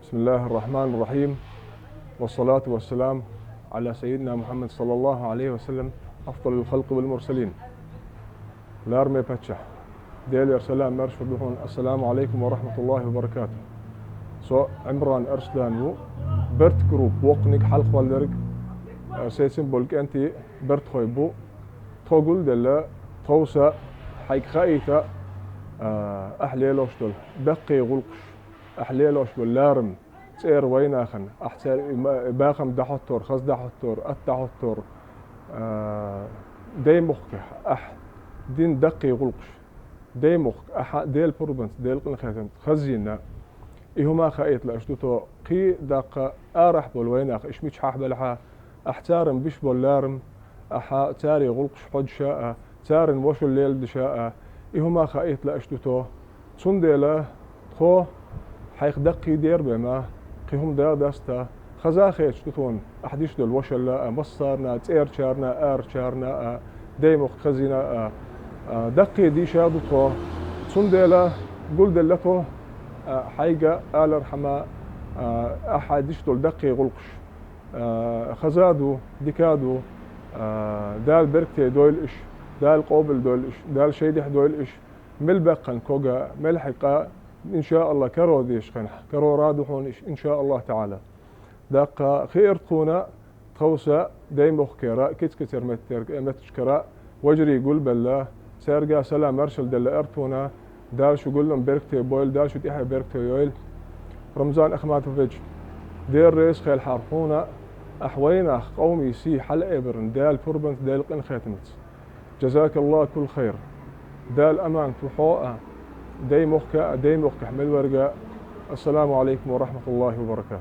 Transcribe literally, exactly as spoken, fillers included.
بسم الله الرحمن الرحيم. والصلاة والسلام على سيدنا محمد صلى الله عليه وسلم، أفضل الخلق والمرسلين. Лараме паччахь, Делера салам маршо ду хьуна. Ассаламу алейкум ва рахматуллахи ва баракатух. Со Ӏимран Арслан ву, Берт групп воккханиг хьалхваллерг, а, сецин болу кӀентий бертхой бу. Тхо гулделла, тховса хьайга хаийта, а, ахь лелош долу даккхий гӀуллакхаш, ахь лелош болу ларам цӀера вайнахана, ахь цаьрга и ма-, и бахам дӀахӀоттор, хаза дӀахӀоттор, атта дӀахӀоттор, а, даймохкехь ахь дина даккхий гӀуллакхаш, даймохк ахьа Делан пурбанца, Делан къинхетамца хазйина, и хӀума хаийта лааш ду тхо. Кхин даккха арахь болу вайнах, иш мичахь белахьа, ахь царна биш болу ларам, ахьа царе гӀуллакхаш хьодуша а, царна вошалла леладиша а, и хӀума хаийта лааш ду тхо. Цундела тхо хьайх даккхий дер бен ма, кхин хӀума да даста, хаза хеташ ду тхуна ахь диш долу вошалла а, массарна а, цӀерачарна а, арачарна а, даймохк хазйина а, а, даккхий дийша ду тхо. Цундела гулделла тхо, а, хьайга алархьама, а, ахьа диш долу даккхий гӀуллакхаш, а, хаза ду, дика ду, а, Дала беркате дойла иш, Дала къобал дойла иш, Дала шайдехь дойла иш, мел баьккхина кога, мел хьекъа, иншааллах, каро дезаш хенахь, карора ду хьуна иш, иншааллах таӀала. Даккха хиира тхуна, тховса даймохкера, кицкицар меттер-, меттачкара, вежарий гулбелла, цаьрга салам маршалла делла артуна, Дала шу гулам беркате бойла, Дала шу тӀаьхье беркате йойла. Рамзан Ахматович, Дела реза хилахьара хьуна, ахь вайнах къоман сий хьалаэбарна Дала пурбанца, Дала къинхетамца. Жазакаллаху кулл хайр. Дала аманат ву хьо а, даймохка а, даймохкехь мел верг а. Ассаламу алейкум ва рахматуллахи ва баракатух.